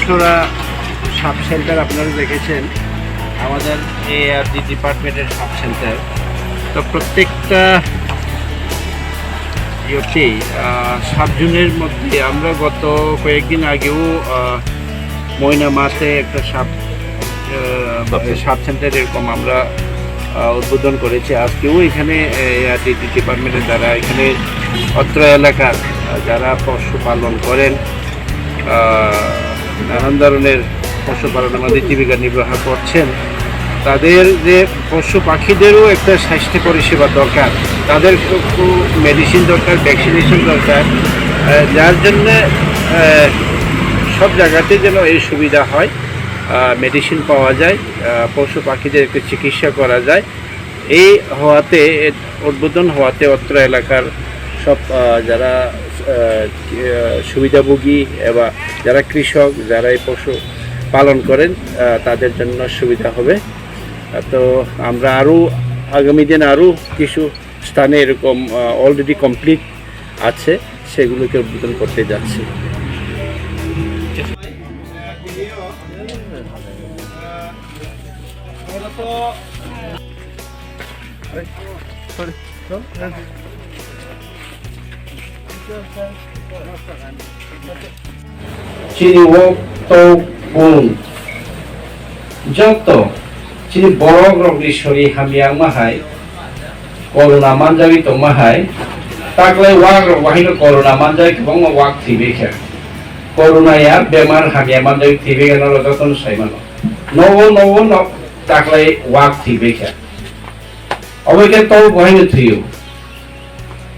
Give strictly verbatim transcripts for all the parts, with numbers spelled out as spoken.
ছড়া sub centre আপনারা দেখেছেন, আমাদের এআরডি ডিপার্টমেন্টের সাব সেন্টার। তো প্রত্যেকটা ইয়েতেই, আহ, সাব জোনের মধ্যে আমরা গত কয়েকদিন আগেও, আহ, ময়নামাতে একটা সাব, আহ, সাব সেন্টার। সাব সেন্টার এরকম আমরা, আহ, উদ্বোধন করেছি। আজকেও এখানে, আহ, এআরডি ডিপার্টমেন্টের দ্বারা এখানে অত্র এলাকার, আহ, যারা পশুপালন করেন, আহ, নানান ধরনের পশুপালনের মধ্যে জীবিকা নির্বাহ করছেন, তাদের যে পশু পাখিদেরও একটা স্বাস্থ্য পরিষেবা দরকার, তাদের একটু মেডিসিন দরকার, ভ্যাকসিনেশন দরকার, আহ, যার জন্যে, আহ, সব জায়গাতে যেন এই সুবিধা হয়, আহ, মেডিসিন পাওয়া যায়, আহ, পশু পাখিদের একটু চিকিৎসা করা যায়। এই হওয়াতে, এ, উদ্বোধন হওয়াতে অত্র এলাকার সব, আহ, যারা, আহ, আহ, সুবিধাভোগী এবং যারা কৃষক, যারা এই পশু পালন করেন, আহ, তাদের জন্য সুবিধা হবে। আহ, তো আমরা আরও আগামী দিন আরও কিছু স্থানে এরকম, আহ, অলরেডি কমপ্লিট আছে, সেগুলোকে উদ্বোধন করতে যাচ্ছি। Chini wok tok bun joto chini borok rok ni sori hamya wngma hai, corona manjagwi tongma hai, taklai wak rok bahai no corona manjagwi kwbangma wak thwibai kha. Corona ya bemar hamya manjagwi thwibai kha, norok joto no sai mano. Nogo nogo no taklai wak thwibai kha. Obo khe tok bahai no thwio.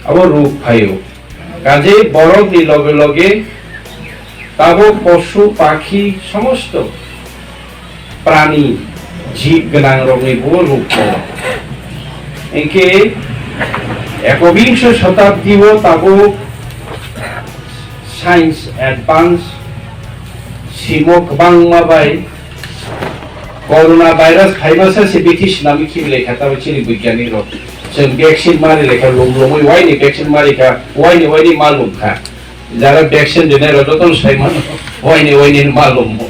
Abo ruk phaio. Kajei borok ni loge loge tabuk posu, pakhi, somosto prani, jib gwnang rok ni bo ruk tongo. Hinkhe ekobingso sotabdi o tabuk science advance simo kwbangma bai Corona virus phaimasa se bithi swnamwi khibi lai kha, tamo chini bigyanik rok. Chwng vaccine mari lai kha, lum lumwi waini vaccine mari kha, waini waini ma lum kha. Jara vaccine rinai rok jotono sai mano, waini waini ma lumo.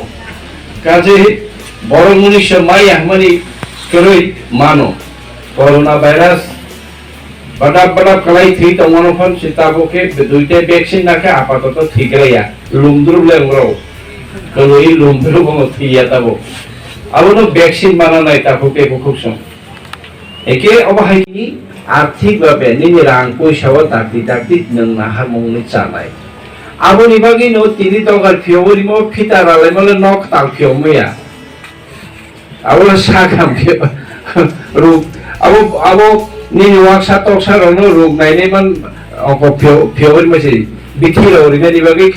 Kaje borok munisa maya hwnmani kwrwi mano. Corona virus Badap badap kwlai thwi tongmano phano se tabuk khe duita vaccine nakhe apatoto thwi kwlaiya. Lumdrup le wngrok. Kwlwi lumdrup wngno thwiya tabuk. Abono vaccine mana nai tabuk khe bukhuk song. Eke obo hai ni arthik babe nini rang poisa o dakti dakti nwng naharmung ni chanai. Aboni bagwi no tini tokar phiyogwi rimo phita ralai mole nok tal phiyogmaya. Abo sakha ruk, abo, abo nini waksa toksa rokno ruk nainai man, oko phio, phio rimani se, bithi rok rinani bagwi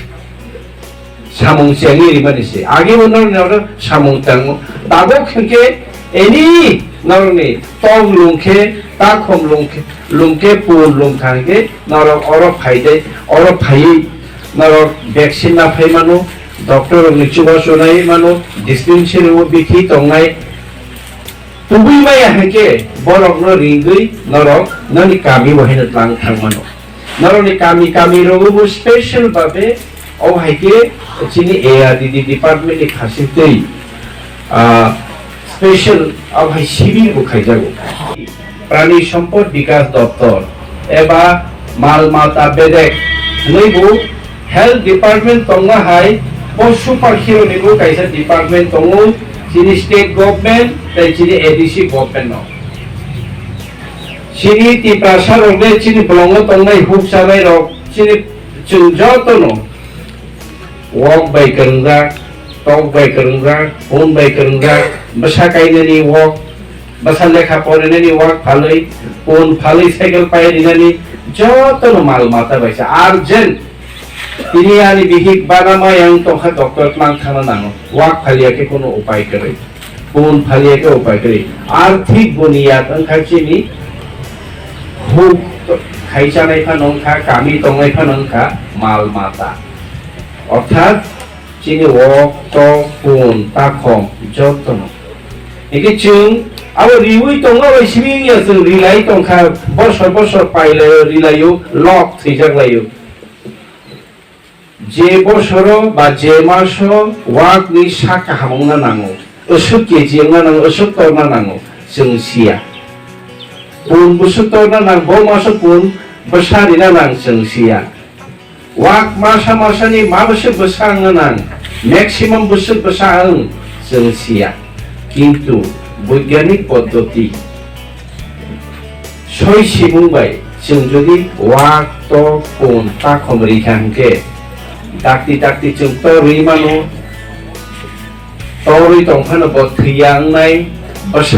samung chengwi rimani se. Agi bo norokni oro samung tango. Tabuk hinkhe any norokni tok lungkhe, takhum lungkhe, lungkhe pun lungkha hinkhe norok oro phaidai, oro phaiwi norok vaccine naphai mano. Doctor rokni chubachu nai mano, dispensary o bithi tongnai. Tubui maya hinkhe borokno ringwi norok noni kami bo haino tlang thang mano. Norokni kami kami rogo bo special babe o hai khe chini A R D D department ni khasi twi, ah, special abo hai sibir bo khaijago. Prani Sompod Bikas Doptor eba Mal Mata Bedek hwnwi bo Health Department tongma hai, posu pakhirokni bo kaisa department tongo, chini state government tei chini A D C government no. Chini Tiprasa rok le chini bolongo tongnai huk chanai rok chini chwng joto no. Wok bai kwrwngjak, tok bai kwrwngjak, phone bai kwrwngjak, bwsa kainani wok, bwsa lekha porinani wok phalwi, phone phalwi cycle pai rinani jotono mal mata bai se urgent. Tini ani bihik bana ma yang tongkha doctor tlang thangna nango. Wok phaliya khe kono upai kwrwi. Phone phaliya khe upai kwrwi. Arthik buniyad wngkha chini huk khai chanai phano wngkha, kami tongnai phano wngkha mal mata. Orthat chini wok, tok, pun, takhom jotono. Hingke chwng abo riwi tongma bai simi wngya chwng rilai tongkha, bosor bosor pailaio, rilaio, lok thwijak laio. Je bosoro ba je maso wakni sak kaham wngna nango, aswk keji wngna nango, aswk torna nango, chwng siya. Pun bwswk torna nang, bo maso pun bwsa rina nang, chwng siya. Wak masa masani ma bwswk bwsa wngna nang, maximum bwswk bwsa wng, chwng siya. Kintu boigyanik poddoti soi simung bai chwng jodi wak, tok, pun, takhom rikha hwnkhe dakti dakti chwng torwi mano, torwi tongphano bo thwiya wngnai, bwsa